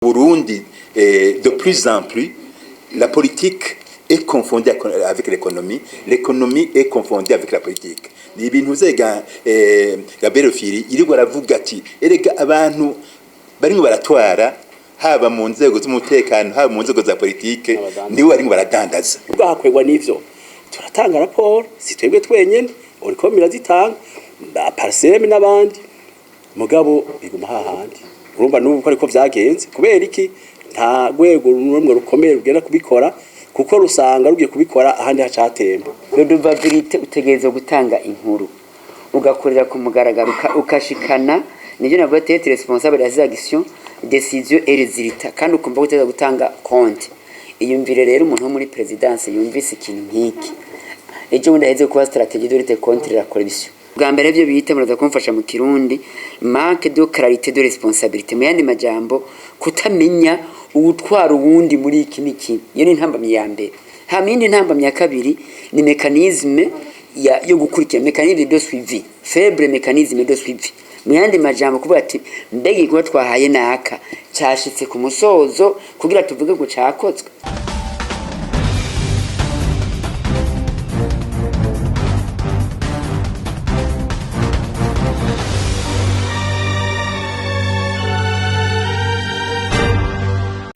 Burundi, de plus en plus, la politique est confondue avec l'économie, l'économie est confondue avec la politique. Ni ibintu uzega Gabriel Firi yirirwa aravuga ati erega abantu barimwo baratwara, haba mu nzego z'umutekano, haba mu nzego za politike, niwe barimwo baradandaza. Bwahakorerwa n'ivyo turatanga raporo, si twebwe twenyene, OLUCOME irazitanga, PARCEM n'abandi, mugabo biguma hahandi. Urumva n'ubu ko ariko vyagenze. Kubera iki? Nta rwego rumwe rukomeye rugenda kubikora, kuko rusanga rugiye kubikora ahandi hacatemba. Redevabilité, utegerezwa gutanga inkuru, ugakorera ku mugaragaro, ukashikana nibyo navuga ati être responsable des actions, décision et résultat, kandi ukumva ko utegerezwa gutanga compte. Iyumvire rero umuntu wo muri présidence yumvise ikintu nk'iki ejo bundi aheze kuba stratégie de lutte contre la corruption. Bwa mbere byo bita, muraza kumfasha mu Kirundi, manque de clarité de responsabilité, mu yandi majambo kutamenya uwutwara uwundi muri iki n'iki. Iyo ni intambamyi ya mbere. Hama iyindi ntambamyi ya kabiri ni mécanisme yo gukurikira, mécanisme de suivi faible, mécanisme de suivi, mu yandi majambo kuvuga ati mbega igikorwa twahaye naka cashitse ku musozo kugira tuvuge ngo cakozwe?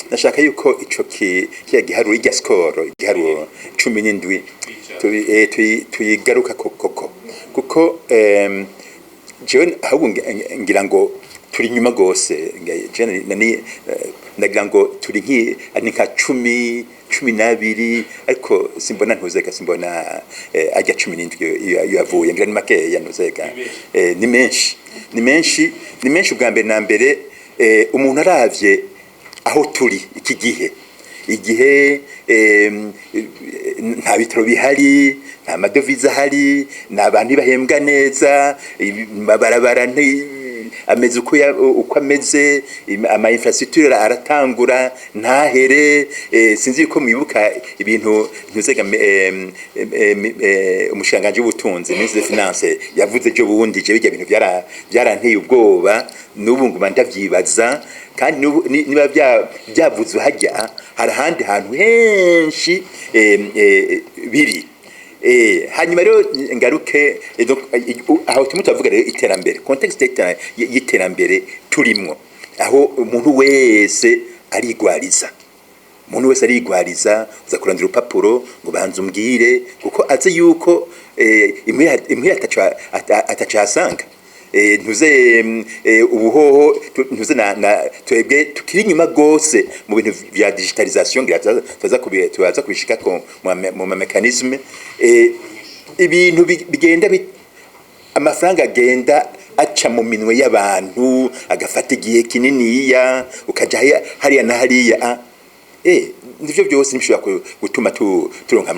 Ndashaka yuko ico kiya giharuro, irya score, igiharuro 17, tuyigaruka koko, kuko jewe ahubwo ngira ngo turi inyuma gose. Jewe nani ndagira ngo turi nki ni nka 10, 12, ariko simbona ntuzeka, simbona ajya 17 iyo yavuye. Ngira ni makeya, ntuzeka, ni menshi, ni menshi, ni menshi. Ubwa mbere na mbere, umuntu aravye aho turi iki gihe, igihe nta bitaro bihari, nta madovize ahari, nta bantu bahembwa neza, amabarabara ameze uko ameze, ama infrastructure aratangura ntahere. Sinzi ko mwibuka ibintu ntuzega umushikiranganji w'ubutunzi, ministre des finances, yavuze ejo bundi. Je bijya bintu byaranteye ubwoba, n'ubu nguma ndavyibaza. Kandi niba byavuzwe hajya, hari ahandi hantu henshi biri. Hanyuma rero ngaruke, donc, aho turimo turavuga rero iterambere, contexte y'iterambere turimwo, aho umuntu wese arigwariza, umuntu wese arigwariza, uza kurandira urupapuro ngo banze umbwire, kuko azi yuko imwe atacasanga. Ntuze ubuhoho ntuze na twebwe tukiri inyuma gose mu bintu vya digitalisation. Ngira tuzaza kubishikako mu ma mécanisme. Ibintu bigenda amafaranga agenda aca mu minwe y'abantu, agafata igihe kininiya, ukaja hariya na hariya. Nivyo byose ntibishobora gutuma turonka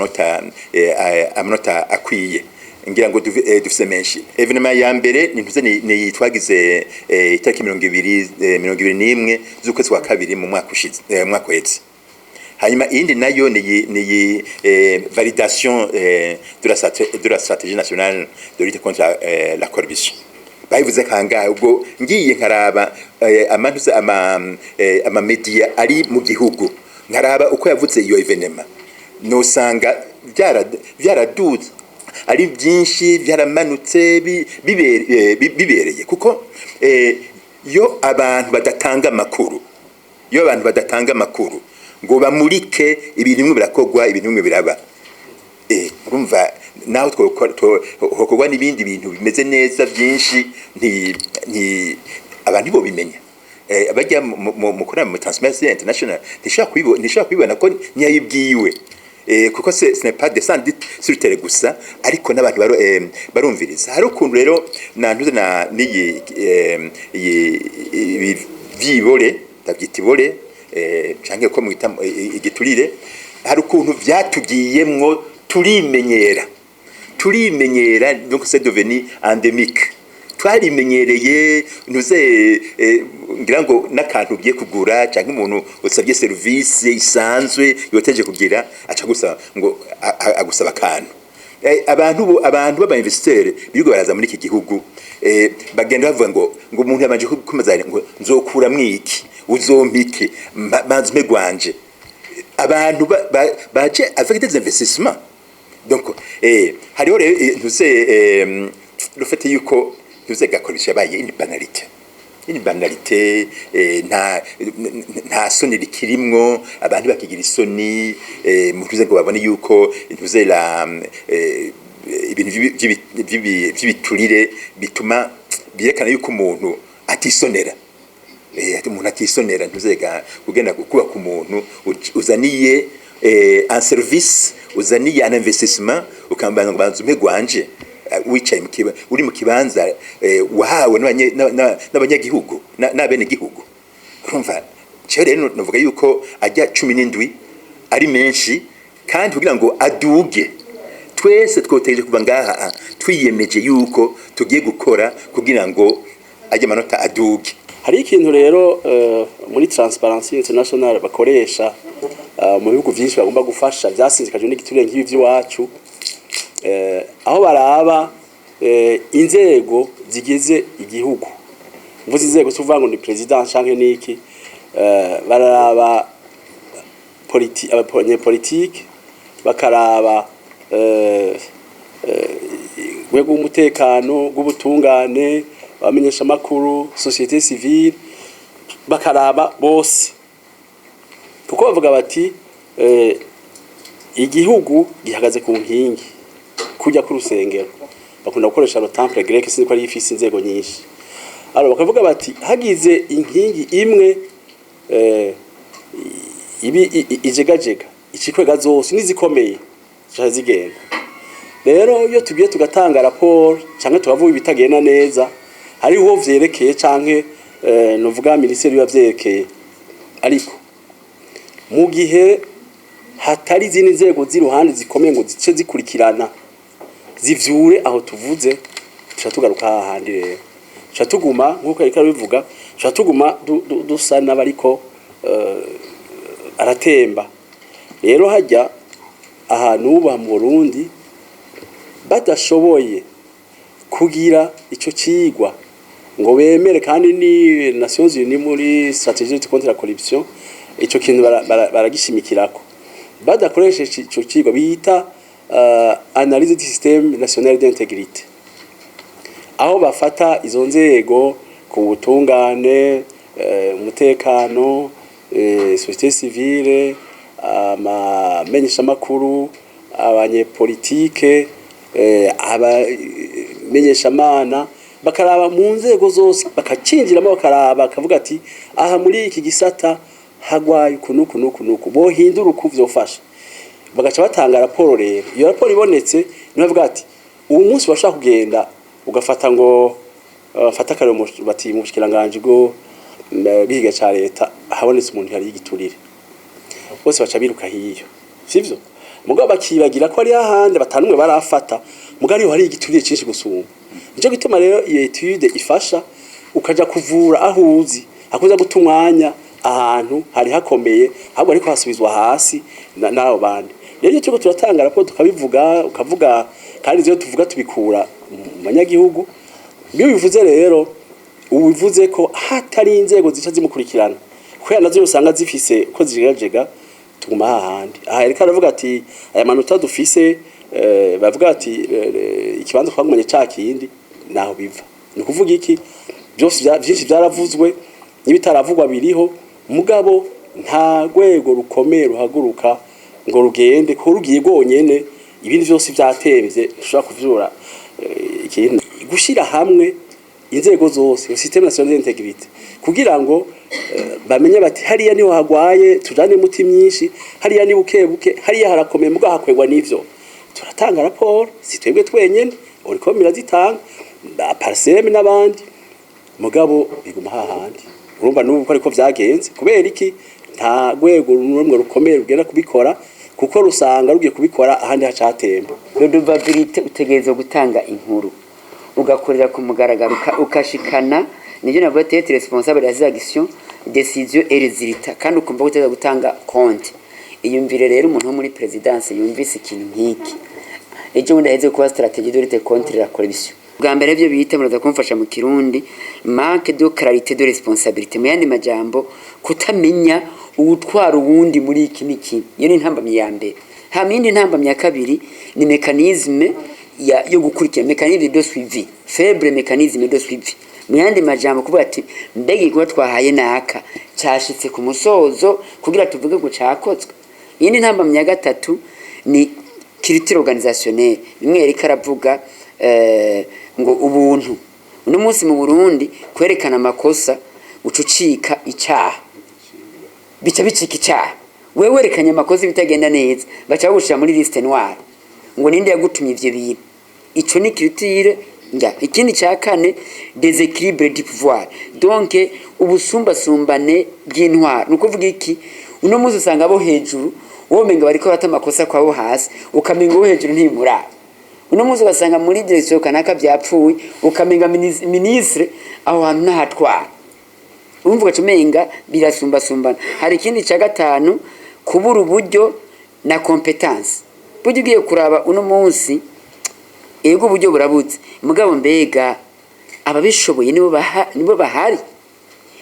amanota akwiye. Ngira ngo dufise menshi. Événement ya mbere ni ntuze ni twagize itariki 20, 21 z'ukwezi kwa kabiri mu mwaka ushize, mu mwaka uheze. Hanyuma iyindi nayo ni validation de la stratégie nationale de lutte contre la corruption. Bayivuze kangahe? Ubwo ngiye nkaraba amantuze ama média ari mu gihugu, nkaraba uko yavuze iyo événement, nosanga byaraduze ari byinshi, byaramanutse bibereye, kuko iyo abantu badatanga amakuru, iyo abantu badatanga amakuru ngo bamurike ibintu bimwe birakogwa, ibintu bimwe biraba, urumva naho twokorwa n'ibindi bintu bimeze neza byinshi, nti abantu bo bimenya. Bajya mu mu Transparency International ntishobora kubibona ko ntiyayibwiwe, kuko ce n'est pas descendu sur terre gusa, ariko n'abantu barumviriza. Hari ukuntu rero na ntuze na niyi ibi vyibore, ndavyita ibore, canke ko mwita igiturire, hari ukuntu vyatugiyemwo turimenyera, turimenyera, donc c'est devenu endémique, twarimenyereye. Ntuze ngira ngo n'akantu ugiye kugura cyangwa umuntu usabye service isanzwe yoteje kugira, aca gusa ngo agusaba akantu. Abantu b'aba investisseurs birirwa baraza muri iki gihugu. Bagenda bavuga ngo umuntu yabanje kumeza ngo nzokuramwo iki, uzompa iki, banze umpe gwanje. Abantu baje avec des investissements. Donc hariho rero ntuze le fait yuko ntuze gakoresha yabaye une banalité, une banalité, nta soni rikirimwo. Abantu bakigira isoni ntuze ngo babone yuko ntuze la ibintu vy'ibiturire bituma byerekana yuko umuntu atisonera. Ati umuntu atisonera, ntuzega kugenda kubaka umuntu uzaniye un service, uzaniye un investissement, ukambana ngo banze umpe gwanje. Wicaye mu kiba uri mu kibanza wahawe n'abanyagihugu n'abenegihugu. Urumva, jewe rero novuga yuko ajya 17 ari menshi, kandi kugira ngo aduge twese twotegereje kuva ngaha twiyemeje yuko tugiye gukora kugira ngo ajye amanota aduge. Hari ikintu rero muri Transparency International bakoresha mu bihugu byinshi bagomba gufasha byasinzikajwe n'igiturire nk'ibi by'iwacu, aho baraba inzego zigize igihugu. Mvuze inzego si ukuvuga ngo ni president canke niki, bararaba abanyepolitike, bakaraba urwego rw'umutekano, rw'ubutungane, abamenyeshamakuru, société civile, bakaraba bose, kuko bavuga bati igihugu gihagaze ku nkingi kujya ku rusengero. Bakunda gukoresha le temple grec, sinzi ko ari ifise inzego nyinshi. Alors bakavuga bati hagize inkingi imwe ibi ijegajega, icikwega zose n'izikomeye zica zigenda. Rero iyo tugiye tugatanga raporo canke tukavuga ibitagenda neza, hariho vyerekeye canke novuga ministeri biba vyerekeye, ariko mu gihe hatari izindi nzego z'iruhande zikomeye ngo zice zikurikirana zivyure aho tuvuze, tuca tugaruka hahandi. Rero tuca tuguma nk'uko yariko arabivuga, tuca tuguma dusa n'abariko aratemba. Rero hajya ahantu uba mu Burundi badashoboye kugira ico cigwa ngo bemere, kandi ni Nations Unies muri stratégie de contre la corruption ico kintu baragishimikirako, badakoresheje ico cigwa bita analyse du système national d'intégrité, aho bafata izo nzego ku butungane, umutekano, société civile, amamenyeshamakuru, abanyepolitike, abamenyeshamana, bakaraba mu nzego zose, bakacinjiramo, bakaraba, bakavuga ati aha muri iki gisata hagwaye uku nuku nuku nuku, bohindura uku vyofasha, bagaca batanga raporo. Rero iyo raporo ibonetse, niho bavuga ati ubu munsi washaka kugenda ugafata ngo fata akarero bati mu bushikiranganji bwo bw'ikiga ca leta habonetse umuntu yari igiturire, bose baca biruka hiyo, sivyo? Mugabo bakibagira ko ari ahandi batanumwe barafata, mugabo ariho hari igiturire cinshi gusumba. Nico gituma rero iyo étude ifasha ukaja kuvura aho uzi hakuza guta umwanya ahantu hari hakomeye, ahubwo ariko hasubizwa hasi n'abo bandi. Rero iyo turiko turatanga raporo tukabivuga, ukavuga, kandi ivyo tuvuga tubikura mu banyagihugu. Iyo bivuze rero ubivuze ko hatari inzego zica zimukurikirana, kubera nazo usanga zifise ko zijegajega, tuguma hahandi. Aha yariko aravuga ati aya manota dufise, bavuga ati ikibanza twagumanye ca kindi, naho biva. Ni ukuvuga iki? Byose vyinshi vyaravuzwe n'ibitaravugwa biriho, mugabo nta rwego rukomeye ruhaguruka ngo rugende, ko rugiye rwonyene ibindi vyose vyatemvye, ntushobora kuvyura ikintu. Gushira hamwe inzego zose, système national d'intégrité, kugira ngo bamenye bati hariya niho hagwaye, tujane umuti myinshi, hariya ni buke buke, hariya harakomeye mugabo hakwegwa n'ivyo. Turatanga raporo, si twebwe twenyene, OLUCOME irazitanga, PARCEM n'abandi, mugabo biguma hahandi. Urumva n'ubu ko ariko vyagenze. Kubera iki? Nta rwego rumwe rukomeye rugenda kubikora, kuko rusanga rugiye kubikora ahandi hacatemba. Redevabilité, utegerezwa gutanga inkuru, ugakorera ku mugaragaro, ukashikana nibyo navuga ati être responsable des actions, décision et résultat, kandi ukumva ko utegerezwa gutanga compte. Iyumvire rero umuntu wo muri présidence yumvise ikintu nk'iki ejo bundi aheze kuba stratégie de lutte contre la corruption. Bwa mbere byo bita, muraza kumfasha mu Kirundi, manque de clarité de responsabilité, mu yandi majambo kutamenya uwutwara uwundi muri iki n'iki. Iyo ni intambamyi ya mbere. Hama iyindi ntambamyi ya kabiri ni mécanisme yo gukurikira, mécanisme de suivi faible, mécanisme de suivi. Mu yandi majambo kuvuga ati: mbega igikorwa twahaye naka cashitse ku musozo kugira tuvuge ngo cakozwe? Iyindi ntambamyi ya gatatu ni culture organisationnelle, bimwe yariko aravuga ngo ubuntu. Uno munsi mu Burundi kwerekana amakosa ucucika icaha, bica bicika icaha. Wewe werekanye amakosa, bitagenda neza, baca bagushira muri liste noire ngo ninde yagutumye ivyo bintu. Ico ni culture njya. Ikindi cya kane, déséquilibre du pouvoir, donc ubusumbasumbane bw'intwaro. Ni ukuvuga iki? Uno munsi usanga abo hejuru womenga bariko barata amakosa kwabo hasi, ukamenga uwo hejuru ntibimuraba. Uno munsi ugasanga muri direction kanaka vyapfuye, ukamenga ministre aho hantu ntahatwara. Urumva, ugaca umenga birasumbasumbana. Hari ikindi cya gatanu, kubura uburyo na compétence. Burya ugiye kuraba uno munsi, ego uburyo burabuze, mugabo mbega ababishoboye nibo bahari?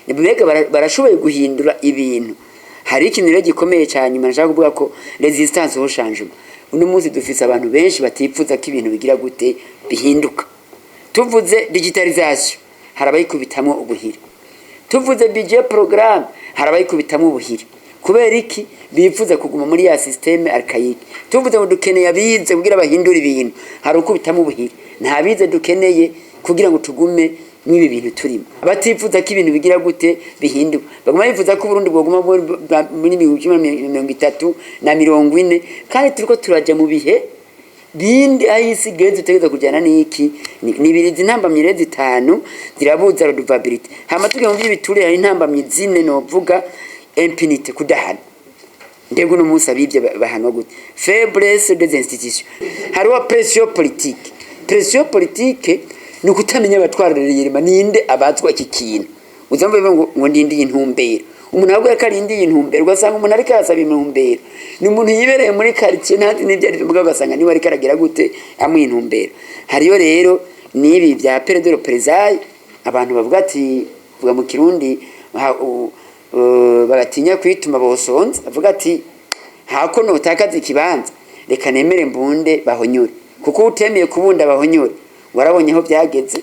Mbega barashoboye guhindura ibintu? Hari ikintu rero gikomeye cyane nyuma nashaka kuvuga ko résistance au changement. Uno munsi dufise abantu benshi batipfuza ko ibintu bigira gute, bihinduka. Tuvuze digitalisation, hari abayikubitamwo ubuhiri. Tuvuze budget programme, hari abayikubitamwo ubuhiri. Kubera iki? Bifuza kuguma muri ya système archaïque. Tuvuze ngo dukeneye abize kugira bahindure ibintu, hari ukubitamwo ubuhiri. Nta bize dukeneye kugira ngo tugume mw'ibi bintu turimo. Abatifuza ko ibintu bigira gute, bihinduka, baguma bifuza ko Uburundi bwoguma muri 1930 na 40, kandi turiko turaja mu bihe bindi aho isi igeze. Utegereza kujyana n'iki? Ni ibiri. Izi ntambamyi rero zitanu zirabuza redevabilité. Hama tugiye mu by'ibiturire, hari intambamyi zine novuga: impunité, kudahana. Mbega uno munsi abibye bahanwa gute? Faiblesse des institutions. Hariho pression politique. Pression politique ni ukutamenya abatwara reyerema, ninde abazwa iki kintu. Uzamva bivuga ngo ndindiye intumbero. Umuntu avuga ko arindiye intumbero, ugasanga umuntu ariko arasaba intumbero ni umuntu yibereye muri quartier, ntazi n'ibyo ari byo, mugabo ugasanga niwe ariko aragira gute, amuha intumbero. Hariyo rero n'ibi bya peur de représailles, abantu bavuga ati, vuga mu Kirundi, bagatinya kwituma bosonza. Avuga ati: hako notakaza ikibanza, reka nemere mbunde bahonyore. Kuko utemeye kubunda bahonyore, warabonye aho byageze,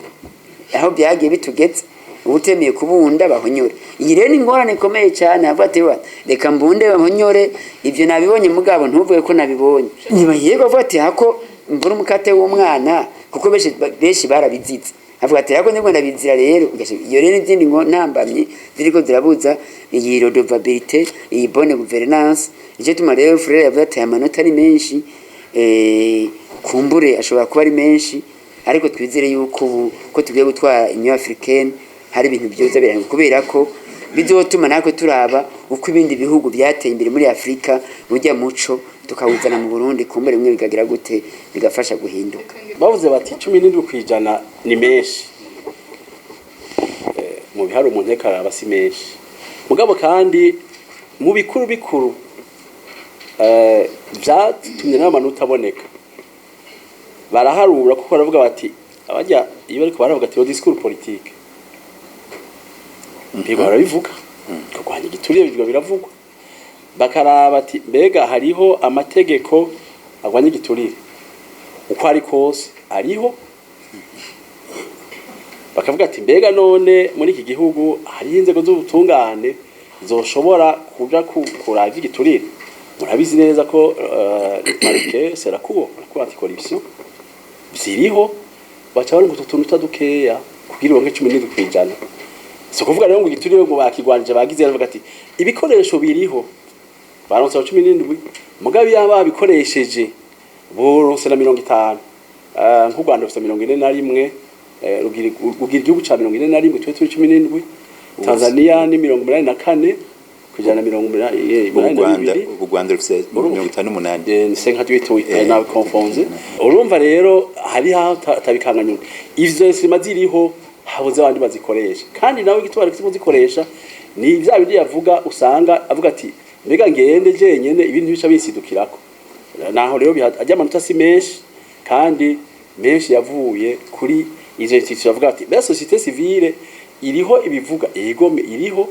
aho byagiye bitugeze. Utemeye kubunda bahonyore, iyi rero ni ingorane ikomeye cyane. Avuga ati: "Wa, reka mbunde bahonyore, ibyo nabibonye, mugabo ntuvuge ko nabibonye." Niba yego avuga ati: hako mbura umukate w'umwana, kuko benshi benshi barabizize. Avuga ati: hako nibwo ndabizira rero. Iyo rero n'izindi ngo ntambamyi ziriko zirabuza iyi redevabilité, iyi bonne gouvernance. Nicyo tuma rero Frere yavuze ati aya manota ari menshi. Kumbure ashobora kuba ari menshi, ariko twizere yuko ubu ko tugiye gutwara Union Africaine hari ibintu byoza birahinduka, kubera ko bizotuma natwe turaba uko ibindi bihugu byateye imbere muri Afrika, burya muco tukawuzana mu Burundi, kumbure bimwe bigagira gute, bigafasha guhinduka. Bavuze bati 17% ni menshi. Mu biharuro umuntu ariko araba si menshi, mugabo kandi mu bikuru bikuru vyatumye n'amanota aboneka, baraharura, kuko baravuga bati abajya iyo bariko baravuga ati discours politique mbega barabivuga kurwanya igiturire, bivuga biravugwa. Bakaraba ati mbega hariho amategeko arwanya igiturire? Uko ari kose ariho. Bakavuga ati mbega none muri iki gihugu hariho inzego z'ubutungane zoshobora kuja kuraba ivy'igiturire? Murabizi neza ko parquet, c'est la cour anticorruption ziriho. Baca bari ngo utu tuntu dukeya kugira uronke 17%. Si ukuvuga rero ngo igiturire ngo bakigwanije, bagize. Bavuga ati ibikoresho biriho, baronse aho 17, mugabo iyo babikoresheje boronse na 50. Nk'u Rwanda rufite 41, rugira igihugu ca 41, twe turi 17. Tanzania ni 84%, mirongo U umunani na Rwanda bibiri. U Rwanda rufise 58. Ni 58, nawe confonze. Urumva rero hari aho atabikanganyuma ivyo instruments ziriho, habuze abandi bazikoresha. Kandi nawe igitwara kuzikoresha ni vya bindi yavuga, usanga avuga ati mbega ngende jenyene, ibintu bica bisidukirako. Naho rero ajya amanota si menshi, kandi menshi yavuye kuri Izo institution bavuga ati la société civile iriho, ibivuga igome iriho,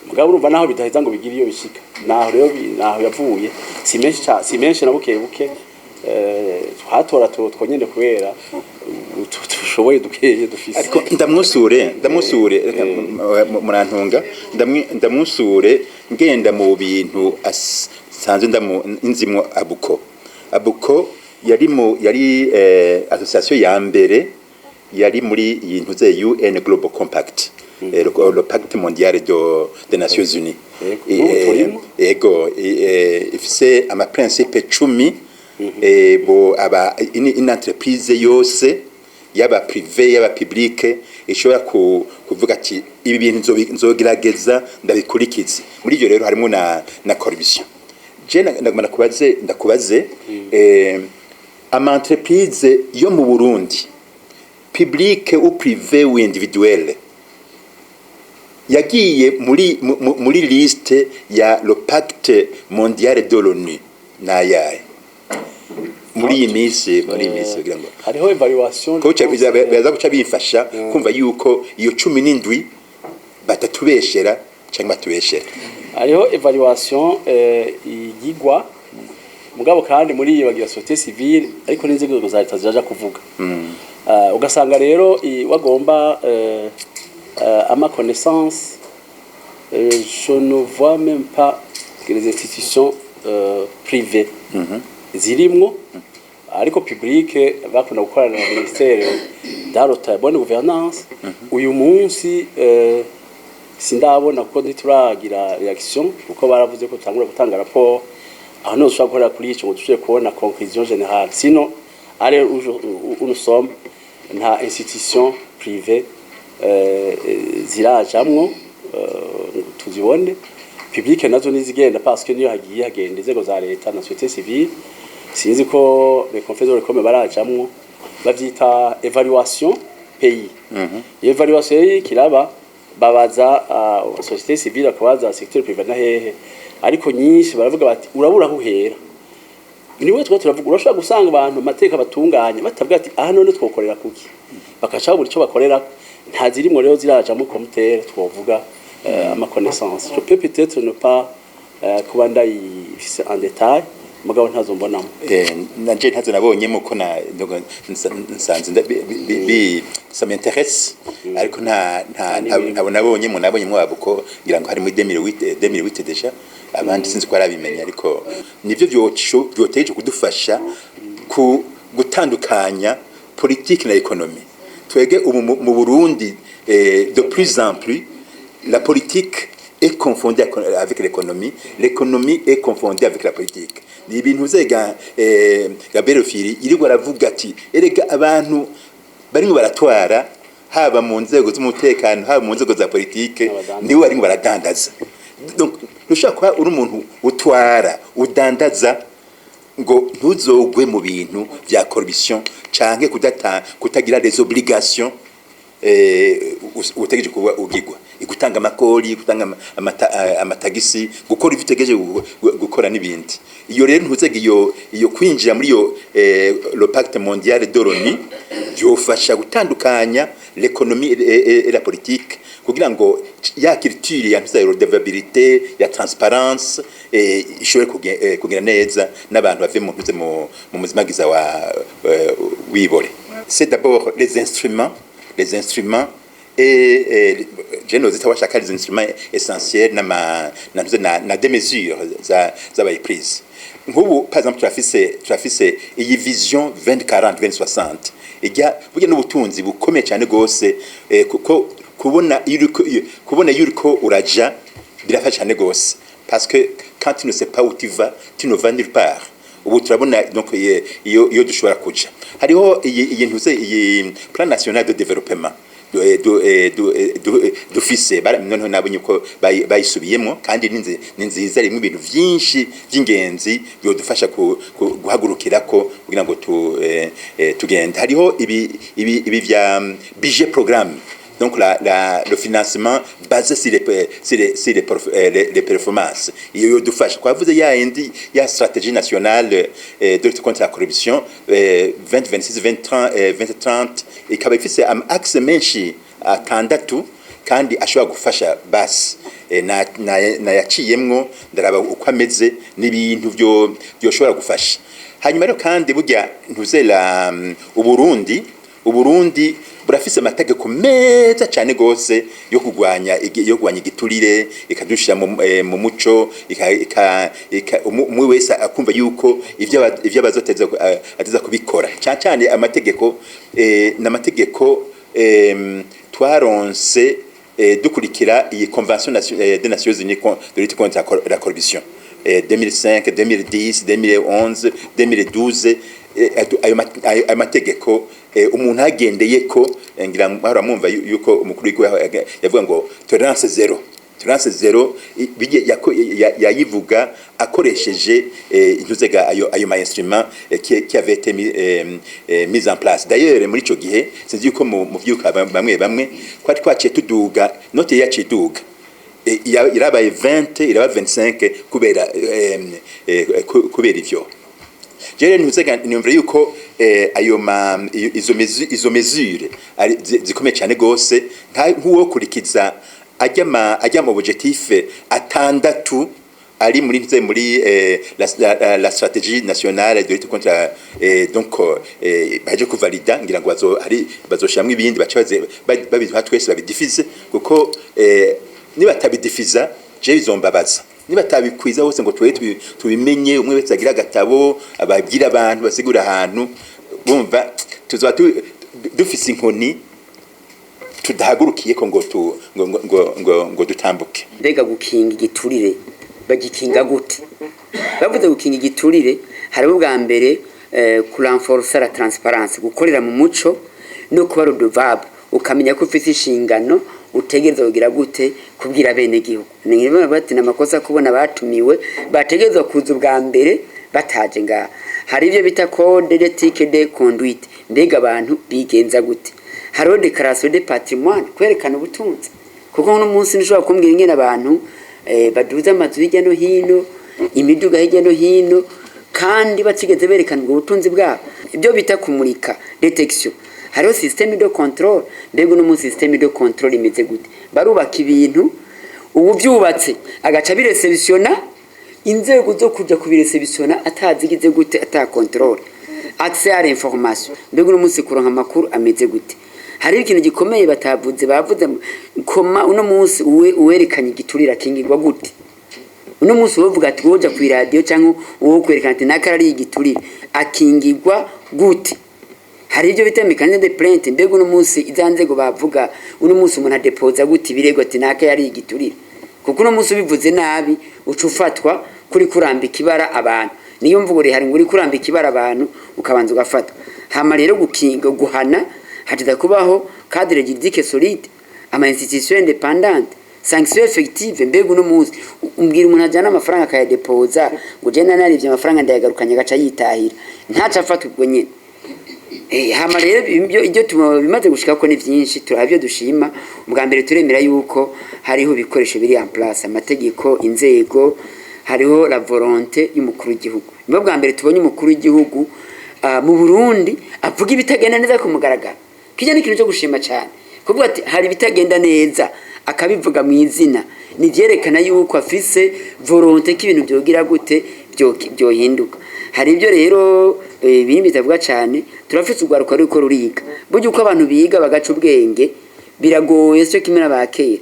mugabo urumva naho bidaheza ngo bigire iyo bishika. Naho rero naho yavuye si menshi si menshi na buke buke, twatora twonyene kubera tushoboye dukeye dufise. Ariko ndamwusure, reka murantunga, ndamwusure ngenda mu bintu sanzwe ndamu nzimwo. Abuko yari association ya mbere yari muri iyi ntuze UN Global Compact, le pacte mondial des Nations Unies. Yego, n'ubu turimo. Ego, ifise ama principe 10, bo aba une entreprise yose, yaba privé yaba publique, ishobora kuvuga ati ibi bintu nzogerageza ndabikurikize. Muri ibyo rero harimo na corruption. Je ndagomba ndakubaze, ama entreprise yo mu Burundi, publique ou privé ou individuelle, yagiye muri liste ya le pacte mondial de l'ONU nayahe muri iyi minsi kugira ngo Hariho évaluation. Ko biza guca bimfasha kumva yuko iyo 17 batatubeshera cyangwa batubeshera. Hariho évaluation igigwa, mugabo kandi muri iyo bagira société civile, ariko n'inzego za leta ziraja kuvuga. Ugasanga rero wagomba, à ma connaissance, je ne vois même pas que les institutions privées zirimwo, ariko publique bakunda gukorana na ministère d'arota ya bonne gouvernance. Uyu munsi sindabona, kuko ntituragira réaction, kuko baravuze ko tutangura gutanga rapport aho niho dushobora gukorera kuri ico ngo dushobore kubona conclusion générale. Sinon, à l'heure où nous sommes, nta institution privée zirajamwo ngo tuzibone. Publique nazo nizigenda, parce que niyo hagiye hagenda inzego za leta na société civile. Sinzi ko les conférences de barajamwo, bavyita évaluation pays. Iyo évaluation kiraba babaza société civile, akabaza secteur privé na hehe, ariko nyinshi baravuga bati urabura aho uhera. Niwe twa turavuga, urashobora gusanga abantu amateka batunganya batavuga ati aha none twokorera kuki, bakaca babura ico bakorera. Nta zirimwo rero zirajamo comme tel twovuga, à ma connaissance. Je peux peut-être ne pas kuba ndayifise en détail, mugabo ntazo mbonamo. Nanje ntazo nabonyemo, ko na nsanze ça m'intéresse, ariko nta nabonyemo. Nabonyemo abo ko ngira ngo hari muri 2008, 2008 déjà. Abandi sinzi ko arabimenya, ariko nivyo vyoteje kudufasha ku gutandukanya politique na économie. Twege ubu mu Burundi, de plus en plus la politique est confondue avec l'économie, l'économie est confondue avec la politique. Ni ibintu zega Gabriel Rufyiri iriko aravuga ati erega abantu barimo baratwara, haba mu nzego z'umutekano, haba mu nzego za politike, niwe barimo baradandaza. Donc ntushobora kuba uri umuntu utwara udandaza ngo ntuzogwe mu bintu vya corruption canke kutagira les obligations utegereje kuba ugigwa, gutanga amakori, gutanga amatagisi, gukora ivyo utegereje gukora n'ibindi. Iyo rero ntuzege iyo kwinjira muri iyo le pacte mondial de l'ONU byofasha gutandukanya l'économie et la politique, kugira ngo ya culture ya ntuza redevabilité, ya transparence, ishobore kugira neza n'abantu bave mu ntuze mu muzimagiza wa wibore. C'est d'abord les instruments et je nozita washaka les instruments essentiels na ntuze na des mesures za zabaye prises. Nk'ubu par exemple turafise iyi vision 2040 2060 ijya burya n'ubutunzi bukomeye cyane gose, kuko kubona iyo uriko uraja birafasha cyane gose, parce que quand tu ne sais pas où tu vas, tu ne vas nulle part. Ubu turabona donc iyo dushobora kuja. Hariho iyi ntuze iyi plan national de développement dufise, noneho nabonye ko bayisubiyemo kandi ni nziza, rimwe ibintu vyinshi by'ingenzi byodufasha guhagurukirako kugira ngo tugende. Hariho ibi vya budget programme, donc donc le financement basé sur les performances. Iyo yodufasha. Twavuze ya yindi ya stratégie nationale de lutte contre la corruption 2026 2030, 2030, ikaba ifise ama axe menshi atandatu kandi ashobora gufasha. Basi nayaciyemwo ndaraba uko ameze n'ibintu byo byoshobora gufasha. Hanyuma rero kandi burya ntuzela Uburundi burafise amategeko meza cyane gose yo kurwanya igiturire, ikadushira mu muco, umwe wese akumva yuko ivyo abazoteza ateza kubikora cyane cyane. Amategeko n'amategeko twaronse dukurikira iyi convention des Nations Unies de lutte contre la corruption, 2005, 2010, 2011, 2012. Ayo mategeko umuntu agendeye ko ngira mwahora mwumva yuko umukuru w'igihugu yavuga ngo tolérance zéro, tolérance zéro, yayivuga akoresheje intuzega ayo ma instrument qui avait été mis en place. D'ailleurs, muri ico gihe sinzi yuko mu vyuka bamwe bamwe kwari twaciye tuduga, note yaciye iduga. Irabaye 20, iraba 25 kubera ivyo. Jere ntuzega niyumvira yuko ayo ma izo mesure ari zikomeye cyane gose, nk'uwo kurikiza ajya mu objectif atandatu ari muri ntuze muri la stratégie nationale de lutte contre donc baje kuvalida, ngira ngo bazo hari bazoshiramwo ibindi bace babiduha twese babidifize, kuko nibatabidiffiza je bizombabaza, nibatabikwiza hose ngo twe tubimenye, umwe wese agira agatabo ababwira abantu basigura ahantu bumva tuzoba dufise inkoni tudahagurukiye ko ngo tu ngo ngo ngo ngo, ngo dutambuke. Mbega gukinga igiturire bagikinga gute? Bavuze gukinga igiturire, hariho ubwa mbere kurenforcer la transparence, gukorera mu muco no kuba redevable, ukamenya ko ufite inshingano utegereza kugira gute, kubwira bene gihugu. Ni bati namakosa kubona batumiwe bategerezwa kuza ubwa mbere bataje ngaha. Hari ibyo bita code d'éthique de conduite, mbega abantu bigenza gute? Hariho déclaration de patrimoine, kwerekana ubutunzi, kuko uno munsi ntushobora kumbwira ingene abantu baduza amazu hirya no hino, imiduga hirya no hino, kandi batigeze berekana ubwo butunzi bwabo. Ibyo bita kumurika, détection. Hariho système de contrôle, mbega uno munsi système de contrôle imeze gute? Barubaka ibintu, ubu byubatse agaca biréceptionna, inzego zo kuja kubiréceptionna atazigize gute, ata contrôle. Accès à l'information, mbega uno munsi kuronka amakuru ameze gute? Hariho ikintu gikomeye batavuze, bavuze koma uno munsi uwe uwerekanye igiturira kingirwa gute? Uno munsi wovuga ati woja ku iradiyo cyangwa uwo kwerekana ati naka ari igiturire akingirwa gute? Hari ibyo bita mécanisme de plainte, mbega uno munsi iza nzego bavuga, uno munsi umuntu adepoza gute ibirego ati naka yari igiturire? Kuko uno munsi ubivuze nabi uca ufatwa kuri kurambika ibara abantu. Niyo mvugo rihari ngo uri kurambika ibara abantu, ukabanza ugafatwa. Hama rero gukinga, guhana, hateza kubaho cadre juridique solide, ama institution indépendante, sanction effective. Mbega uno munsi umbwira umuntu ajyana amafaranga akayadepoza ngo je narivye amafaranga ndayagarukanye, agaca yitahira ntaca afatwa ubwo nyene? Hama rero ibyo bimaze gushika ko ni vyinshi, turabyo dushima. Ubwa mbere turemera yuko hariho ibikoresho biri en place, amategeko, inzego, hariho la volonté y'umukuru w'igihugu. Nibwo bwa mbere tubonye umukuru w'igihugu mu Burundi avuga ibitagenda neza ku mugaragaro. Kijya ni ikintu cyo gushima cyane, kuvuga ati hari ibitagenda neza akabivuga mu izina, ni vyerekana yuko afise volonté ko ibintu byogira gute, byohinduka. Hari ibyo rero ibindi bitavuga cyane. Turafise urwaruka ruriko ruriga. Burya uko abantu biga bagaca ubwenge biragoye, sio kimwe n'abakera.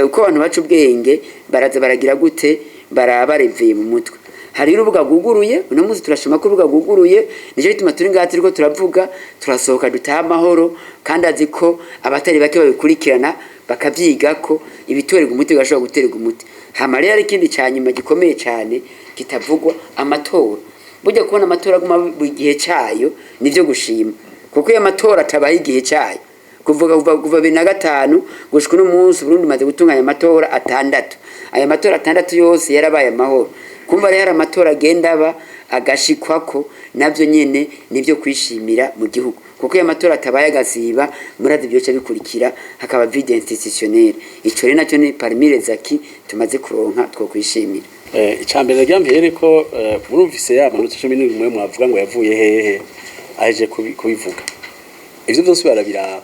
Uko abantu baca ubwenge baraza baragira gute, barabareveye mu mutwe. Hari urubuga rwuguruye uno munsi, turashima ko urubuga rwuguruye, nicyo gituma turi ngaha turiko turavuga, turasohoka dutaha amahoro, kandi azi ko abatari bake babikurikirana bakavyigako, ibitorerwa umuti bigashobora guterwa umuti. Hama rero hari ikindi ca nyuma gikomeye cyane kitavugwa, amatora. Burya kubona amatora aguma buri gihe cayo nivyo gushima, kuko iyo amatora atabaye igihe cayo, kuvuga kuva 2005 gushika uno munsi, Burundi maze gutunganya amatora atandatu. Ayo matora atandatu yose yarabaye amahoro. Kumva rero hari amatora agenda aba agashikwako, navyo nyene nivyo kwishimira mu gihugu, kuko iyo amatora atabaye agasiba, murazi byoca bikurikira, hakaba vide institutionnel. Ico rero nacyo ni parmi les acquis tumaze kuronka two kwishimira. Icambere nagira mpere ko murumvise ya manota 11 mwavuga ngo yavuye hehe, aheje kubivuga. Ivyo vyose barabiraba.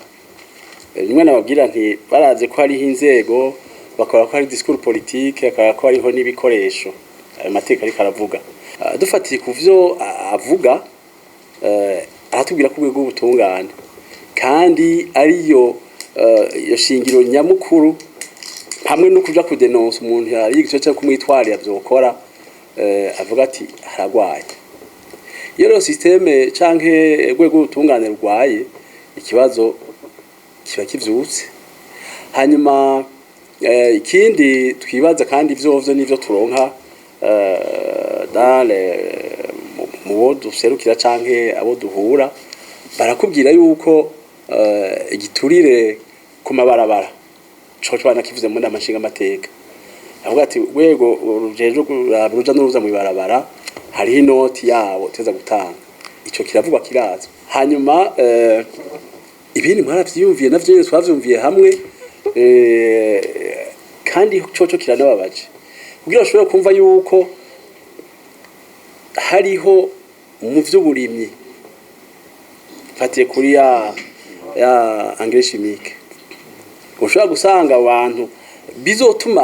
Rimwe nababwira nti baraze ko hariho inzego, bakora ko hari discours politique, akaba ko hariho n'ibikoresho ayo mateka ariko aravuga. Dufatiye ku vyo avuga, aratubwira ko urwego rw'ubutungane kandi ariyo iyo shingiro nyamukuru, hamwe no kuja kudenonsa umuntu yari igice cyo kumwitwarira vyokora, avuga ati haragwaye. Iyo rero système canke urwego rw'ubutungane rugwaye, ikibazo kiba kivyutse. Hanyuma ikindi twibaza, kandi vyovyo nivyo turonka dans mu bo duserukira canke abo duhura, barakubwira yuko igiturire ku mabarabara coco banakivuze mu nama nshingamateka. Avuga ati urwego rujejwe kuraba uruja n'uruza mw'ibarabara, hariho inoti yabo teza gutanga. Ico kiravugwa, kirazwi. Hanyuma ibindi mwaravyiyumviye, navyo nyene twavyumviye hamwe, kandi coco kiranababaje kugira ushobore kumva yuko hariho mu vy'uburimyi, fatiye kuri ya engrais chimique, ushobora gusanga abantu bizotuma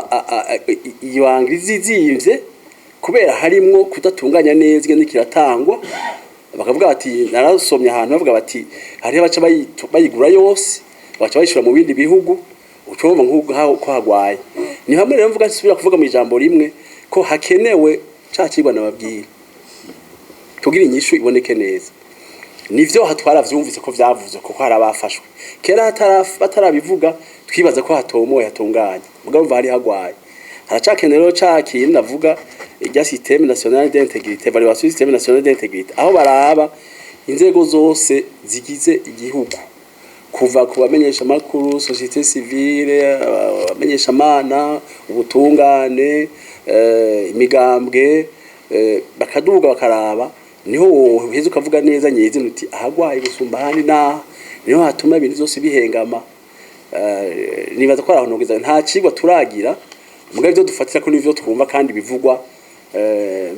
iyo engrais zizimvye kubera harimwo kudatunganya neza ingene kiratangwa. Bakavuga bati, narasomye ahantu bavuga bati hariho abaca bayigura yose, bagaca bayishira mu bindi bihugu. Ucumva nk'aho ko hagwaye. Ni hamwe rero mvuga, nsubira kuvuga mu ijambo rimwe, ko hakenewe ca cigwa nababwira kugira inyishu iboneke neza. Nivyo hatwara vyumvise ko vyavuze kuko hari abafashwe kera batarabivuga, twibaza ko hatomoye, hatunganye, mugabo umva hari hagwaye. Haracakenewe rero ca kintu navuga, irya système national d'intégrité, évaluation système national d'intégrité, aho baraba inzego zose zigize igihugu, kuva ku bamenyesha makuru, société civile, abamenyesha mana, ubutungane, imigambwe, bakaduga bakaraba. Niho woheza ukavuga neza nyezina uti ahagwaye gusumba ahandi naha, niho hatuma ibintu vyose bihengama. Nibaza ko ari aho nogeza. Nta cigwa turagira, mugabo ivyo dufatira ko nivyo twumva kandi bivugwa,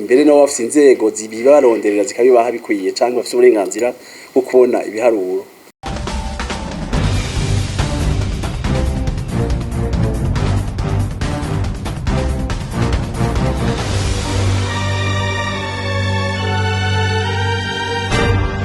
mbere nabo bafise inzego zibibaronderera zikabibaha bikwiye, canke bafise uburenganzira bwo kubona ibiharuro.